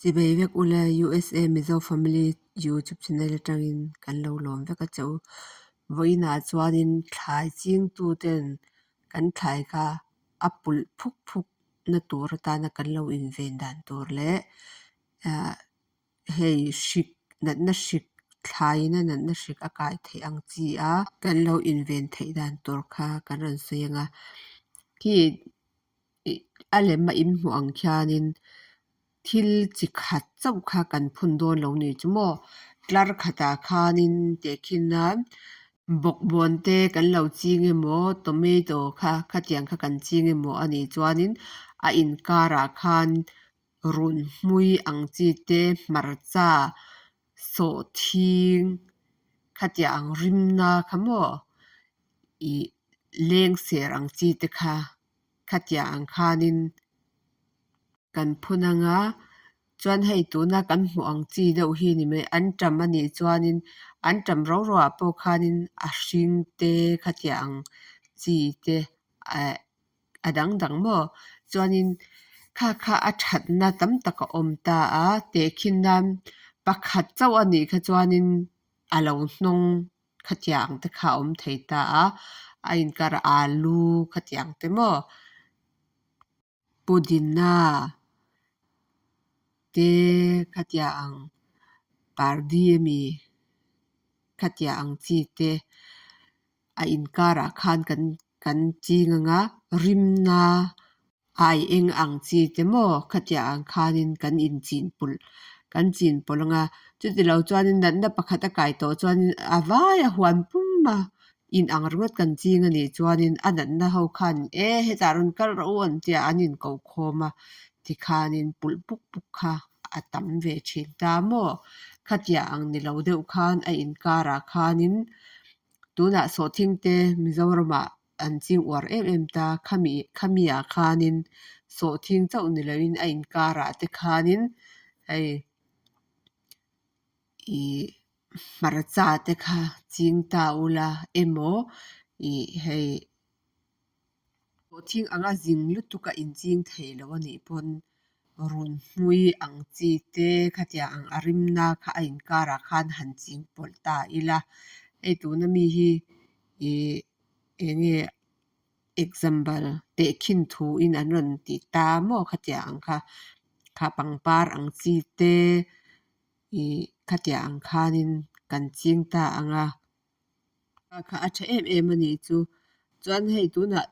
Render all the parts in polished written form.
Chibei vek ule USA Mizo Family YouTube channel atangin kan lo lawm vek a che u. Vawiinah chuanin thlai chingtuten kan thlai kha a pulh phuk phuk na tur atana kan lo inven dan tur leh ah hei hrik natna hrik thlaina natna hrik a kai theih ang chi a kan lo inven theih dan tur kha kan rawn sawi ang a. Khi ih a lem a inhmuh ang khianin thil chi khat chauh kha kan phun dawn lo ni chu maw tlar khatah khanin tehkhin nan bawkbawn te kan lo ching emaw tomato kha khatiang kha kan ching emaw a nih chuanin a inkarah khan run hmui ang chi te hmarcha sawhthing khatiang ang rimna kha maw ih leng ser ang chi te kha khatiang ang khanin kan phun ang a chuan hei tuna kan hmuh ang chi deuh hi ni mai an tam a nih chuanin an tam ro ro ah pawh khanin a hring te khatiang ang chi te eh a dang dang maw chuanin kha kha a thatna tam tak a awm ta a tehkhin nan pakhat chauh a nih kha chuanin a lo hnawng khatiang te kha a awm thei ta a a inkar alu khatiang te maw pudina te khatiang ang pardi ami khatiang ang chi te a inkarah khan kan kan ching ang a rimna ai eng ang chi te maw khatiang ang khanin kan inchin pawlh kan chin pawlh ang a chuti lo chuanin natna pakhat a kai tawh chuanin a vai a huan pum a inang ringawt kan ching a nih chuanin a natna ho khan e hetah rawn kal rawh u an tia an inko khawm a tikhanin pulh puk puk kha a tam ve thin ta maw khatiang ang ni lo deuh khan a inkarah khanin tunah sawhthing te Mizoramah an ching uar em em ta khami khami ah khanin sawhthing chauh ni loin a inkarah te khanin hei ih hmarcha te kha ching ta ula emaw ih hei sawhthing anga zing lutuk a inching thei lo a nih pawn run hmui ang chi te khatiang ang a rimna kha a inkarah khan han ching pawlh ta ila hei tuna mi hi ih eng nge example tehkhin thu in an rawn ti ta maw khatiang ang kha kha pangpar ang chi te ih khatiang ang khanin kan ching ta ang a kha a tha em em a nih chu chuan hei tunah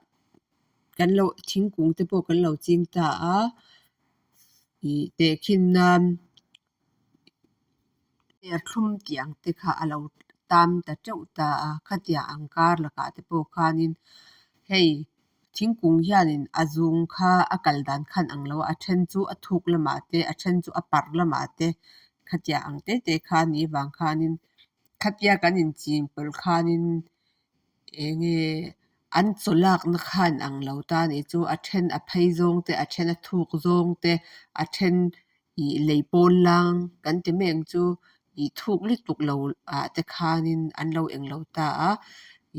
kan lo thingkung te pawh kan lo ching ta a ih tehkhin nan serthlum tih ang te kha a lo tam ta teuh ta a khatiang ang kar lakah te pawh khanin hei thingkung hianin a zung kha a kal dan khan ang lo a a then chu a thuk lamah te a then chu a parh lamah te khatiang ang te te kha a nih vang khanin khatia kan inching pawlh khanin eng nge an chaw lakna khan ang lo ta a nih chu a then a phei zawng te a then a thuk zawng te a then ih lei pawn lang kan ti mai ang chu ih thuk lutuk lo ah te khanin an lo eng lo ta a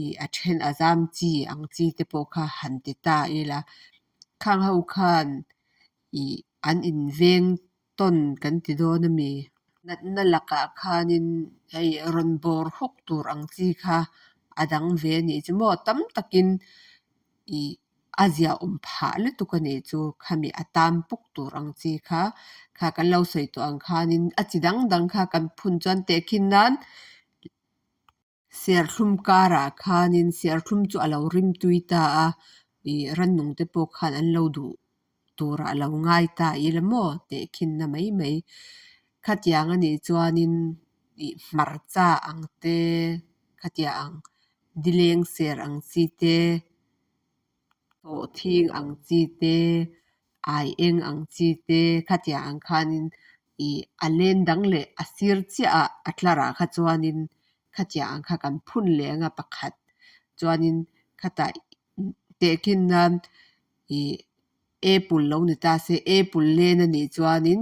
ih a then a zam chi ang chi te pawh kha han ti ta ila khang ho khan ih an inveng tawn kan ti dawn a mi. Natna lakah khanin hei rawn bawr hawk tur ang chi kha a dang ve a nih chu maw tam takin ih a ziahawm phah lutuk a nih chu khami a tam puk tur ang chi kha kha kan lo sawi tawh ang khanin a chi dang dang kha kan phun chuan tehkhin nan Serthlum karah khanin serthlum chu a lo rim tui ta a, ih rannung te pawh khan an lo duh turah a lo ngai ta ila maw tehkhinna mai mai. Khatiang a nih chuanin ih hmarcha ang te, khatiang ang dileng ser ang chi te, tawhthing ang chi te, ai eng ang chi te khatiang ang khanin ih a len dang leh a sir chiah ah a tlar ah kha chuanin khatiang ang kha kan phun leh anga pakhat chuanin khatah tehkhin nan ih apple lo ni ta se apple len a nih chuanin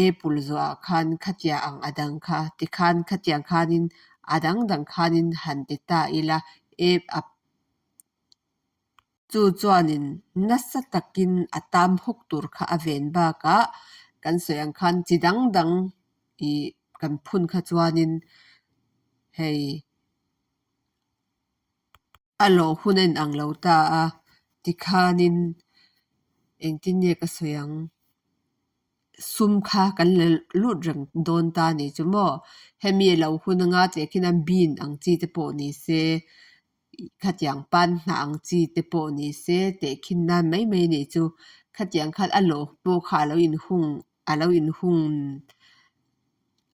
apple zawh ah khan khatiang ang a dang kha tikhan khatiang khanin a dang dang khanin han ti ta ila a Chu chuanin nasa takin a tam hawk tur kha a ven bakah Kan sawi ang khan chi dang dang ih kan phun kha chuanin hei a lawh hun a inang lo ta a, tikhanin engtin nge ka sawi ang? Sum kha kan la lut reng dawn ta a nih chu maw? Hemi a lo hun anga tehkhin a bean ang chi te pawh ni se, khatiang pan hnah ang chi te pawh ni se tehkhin nan mai mai a nih chu. Khatiang khan a lawh pawh kha a lo inhung a lo inhung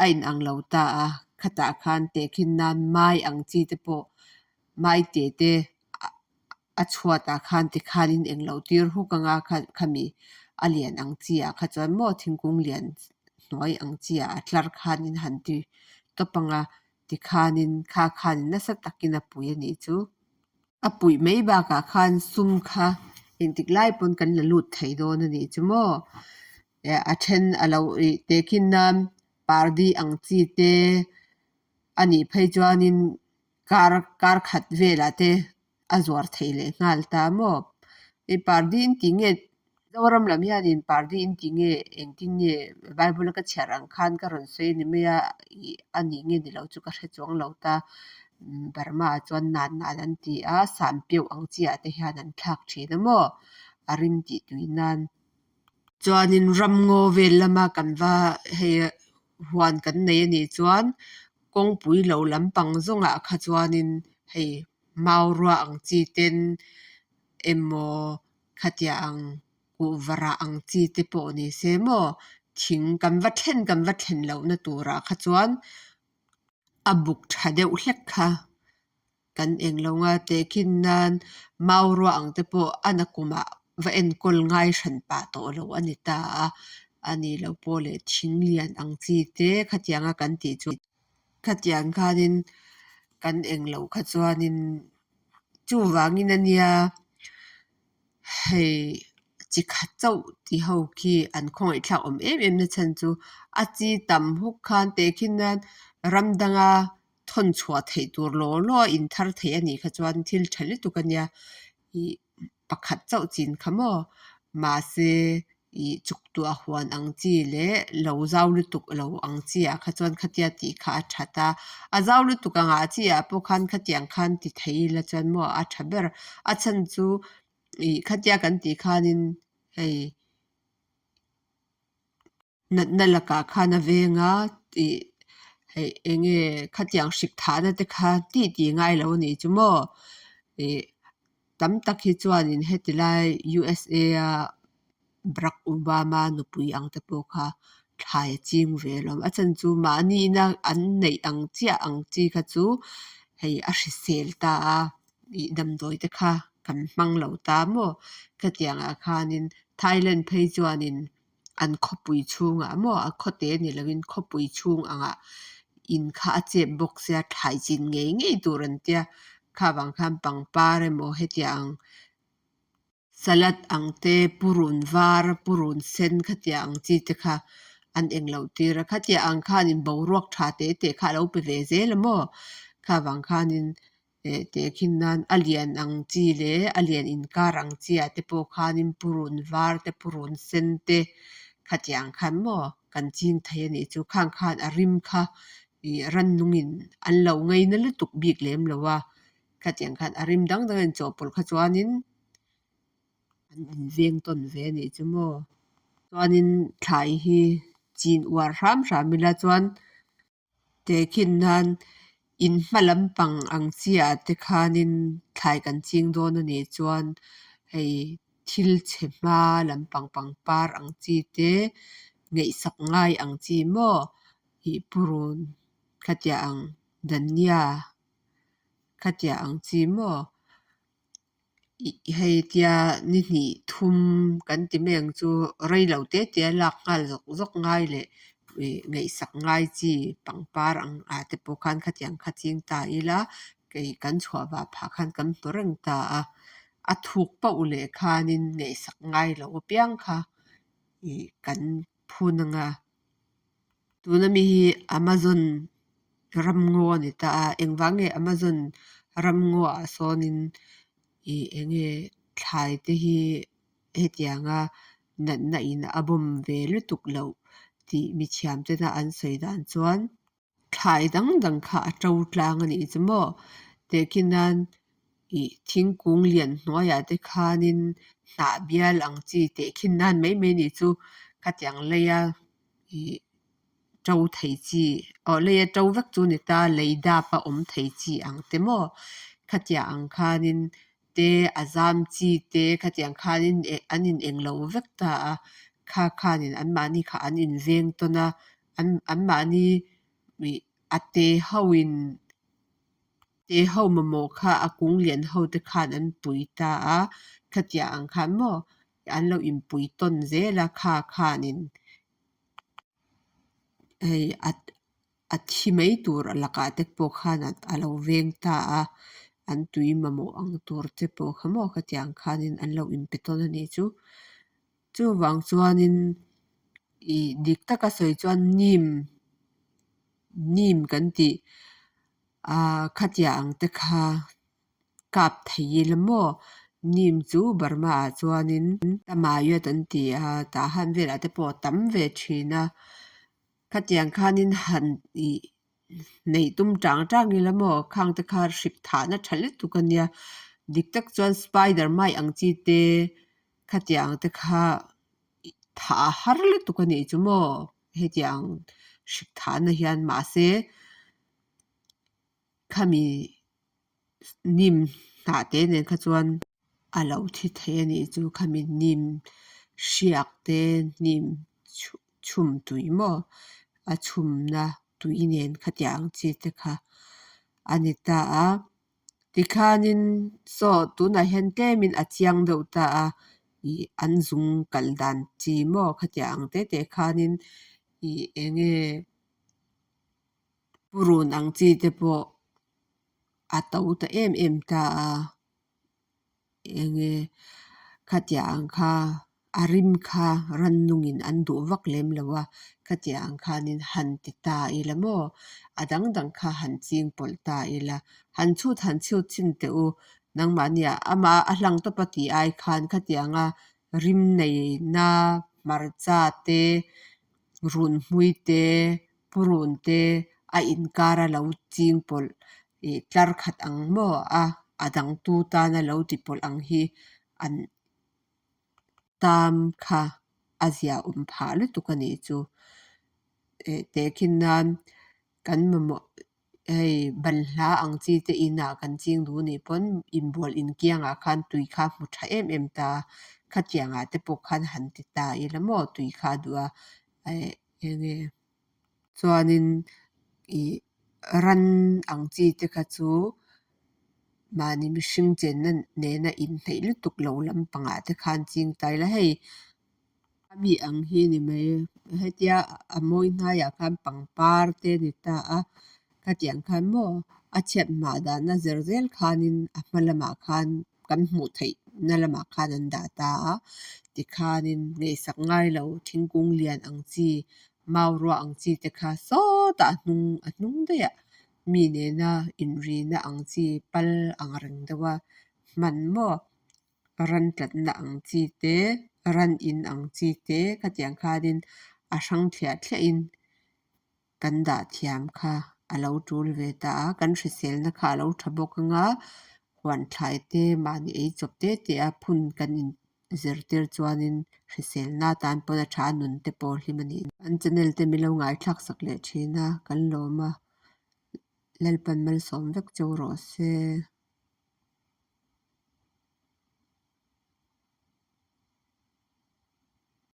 a inang lo ta a, khatah khan tehkhin nan mai ang chi te pawh maite te a chhuatah khan tikhanin englo tir huk anga khami a lian ang chi ah kha chuan maw thingkung lian hnuai ang chi ah a tlar khanin han ti tawp anga tikhanin kha khanin nasa takin a pui a nih chu. A puih mai bakah khan sum kha engtik lai pawn kan la lut thei dawn a nih chu maw. A then a lo ih tehkhin nan pardi ang chi te a nih phei chuanin kar kar khat velah te a zuar theih leh nghal ta maw. I pardi in tih nge Zoram lam hianin pardi in tih nge engtin nge Bible a ka chhiar ang khan ka rawn sawi a ni mai a, ih a nih nge ni lo chu ka hre chuang lo ta. Burma ah chuan nan nan an ti a, sanpiau ang chi ah te hian an thlak thin a maw a rim tih tui nan. Chuanin ramngaw vel lama kan va hei huan kan nei a nih chuan kawngpui lo lampang zawngah kha chuanin hei maurua ang chi ten emaw khatia ang kuhva rah ang chi te pawh ni se maw thing kan va thlen kan va thlen lohna turah kha chuan a buk tha deuh hlek kha. Kan eng lo nga tehkhin nan maurua ang te pawh a nakumah va enkawl ngai hran pah tawh lo a ni ta a, a nih loh pawh leh thing lian ang chi te khatianga kan tih chu khatiang khanin kan eng loh kha chuanin chuvangin a nia hei chi khat chauh ti ho khi an khawngaihthlak awm em em na chhan chu a chi tam huk khan tehkhin nan ram danga thawn chhuah theih tur law law a inthar theih a nih kha chuan thil tha lutuk a nia ih pakhat chauh chin kha maw mahse ih chuk tuah huan ang chi leh lo zau lutuk lo ang chi ah kha chuan khatia tih kha a that a, a zau lutuk angah chi ah pawh khan khatiang khan ti thei ila chuan maw a tha ber a chhan chu ih khatia kan tih khanin hei. Natna lakah khan a veng a tih hei eng nge khatiang hrik thahna te kha tih tih ngai lo a nih chu maw ih tam tak hi chuanin heti lai U_S_A a Barack Obama nupui ang te pawh kha thlai a ching ve alawm a chhan chu mahni ina an neih ang chiah ang chi kha chu hei a hrisel ta a ih damdawi te kha kan hmang lo ta maw khatiangah khanin Thailand phei chuanin. An khawpui chhungah maw a khawte ni loin khawpui chhung angah in kha a chep bawk sia thlai chin ngei ngei tur an tia kha vang khan pangpar emaw hetiang salad ang te purun var purun sen khatiang ang chi te kha an eng loh tir a khatiang ang khanin boruak tha teh teh kha a lo pe ve zel a maw kha vang khanin Eh tehkhin nan a lian ang chi leh a lian inkar ang chi ah te pawh khanin purun var te purun sen te khatiang khan maw kan ching thei a nih chu khang khan a rim kha ih rannungin an lo ngaina lutuk bik lem lo a khatiang khan a rim dang dang a inchawhpawlh kha chuanin an inveng tawn ve a nih chu maw chuanin thlai hi chin uar hram hram ila chuan. Tehkhin nan in hma lampang ang chiah te khanin thlai kan ching dawn a nih chuan hei thil chhe hma lampang pangpar ang chi te ngaihsak ngai ang chi maw ih purun khatiah ang dhania khatiah ang chi maw. Hei tia ni hnih thum kan ti mai ang chu rei lo te te a lak nghal zawk zawk ngai leh ih ngaihsak ngai chi pangpar ang ah te pawh khan khatiang kha ching ta ila kei kan chhuah vah phah khan kan hmu reng ta a, a thuk pauh leh khanin ngaihsak ngai loh apiang kha ih kan phun anga. Tuna mi hi Amazon ramngaw a ni ta a, engvang nge Amazon ramngaw ah sawnin ih eng nge thlai te hi hetianga natna in a bawm ve lutuk loh tih mithiam tena an sawi dan chuan thlai dang dang kha a to tlang a nih chu maw? Tehkhin nan ih thingkung lian hnuaiah te khanin hnah bial ang chi tehkhin nan mai mai a nih chu khatiang leia ih to thei chi aw leia to vek chu ni ta lei dap a awm thei chi ang te maw? Khatiang ang khanin te a zam chi te khatiang khanin eh an in englo vek ta a kha khanin anmahni kha an inveng tawn a an anmahni ih a te ho in te ho mamawh kha a kung lian ho te khan an pui ta a khatiang ang khan maw an lo inpui tawn zel a kha khanin hei a a thi mai tur lakah te pawh khan a lo veng ta a an tui mamawh ang tur te pawh kha maw khatiang khanin an lo inpe tawn a nih chu. Chuvang chuanin ih dik taka sawi chuan nim nim kan tih ah khatiang ang te kha kap thei ila maw nim chu Burma ah chuanin tamayawt an ti a tah han velah te pawh a tam ve thin a khatiang khanin han ih neih tum tang tang ila maw khang te kha hrik thahna tha lutuk a nia dik tak chuan spider mai ang chi te khatiang te kha thah a har lutuk a nih chu maw hetiang hrik thahna hian mahse khami nim hnah te nen kha chuan a lo thi thei a nih chu khami nim hriak te hnim chhum tui maw a chhumna tui nen khatiang ang chi te kha a ni ta a tikhanin saw tunah hian tlemin a chiang deuh ta a ih an zung kal dan chi maw khatiang ang te te khanin ih eng nge purun ang chi te pawh a to ta em em ta a eng nge khatiang ang kha a rim kha rannungin an duh vak lem lo a khatiang ang khanin han ti ta ila maw a dang dang kha han ching pawlh ta ila han chhut han chhut chhin teh u nangmahnia amah a hlang tawp a tih ai khan khatianga rim neihna hmarcha te runhmui te purun te a inkar a lo ching pawlh ih tlar khat ang maw a a dang tu tana lo ti pawlh ang hi an tam kha a zia awm phah lutuk a nih chu eh tehkhin nan kan mamawh hei banhla ang chi te inah kan ching duh anih pawn inbual inkiangah khan tui kha a hmu tha em em ta a khatiangah te pawh khan han ti ta ila maw tui kha a duh a eh eng nge chuanin ih ran ang chi te kha chu mahni mihring chenna nena inhnaih lutuk lo lampangah te khan ching ta ila hei ami ang hi ni mai hetia a mawi hnaiah khan pangpar te a ni ta a khatiang khan maw a chhiat hmah dahna zir zel khanin a hma lamah khan kan hmuh theih na lamah khan an dah ta a tikhanin ngaihsak ngai lo thingkung lian ang chi mau ruah ang chi te kha sawtah a hnung a hnung daih ah mi nena inrina ang chi pal ang reng deuh a hman maw ran tlatna ang chi te ran in ang chi te khatiang khanin a hrang thliah thliah in kan dah thiam kha a lo tul ve ta a kan hriselna kha a lo tha bawk ang a huan thlai te mahni ei chawp te te a phun kan in zirtir chuanin hriselna tan pawn a tha a nun te pawh hlim a ni. An channel te min lo ngaithlak sak leh thin a kan lawm a Lalpan malsawm vek cheu rawh se.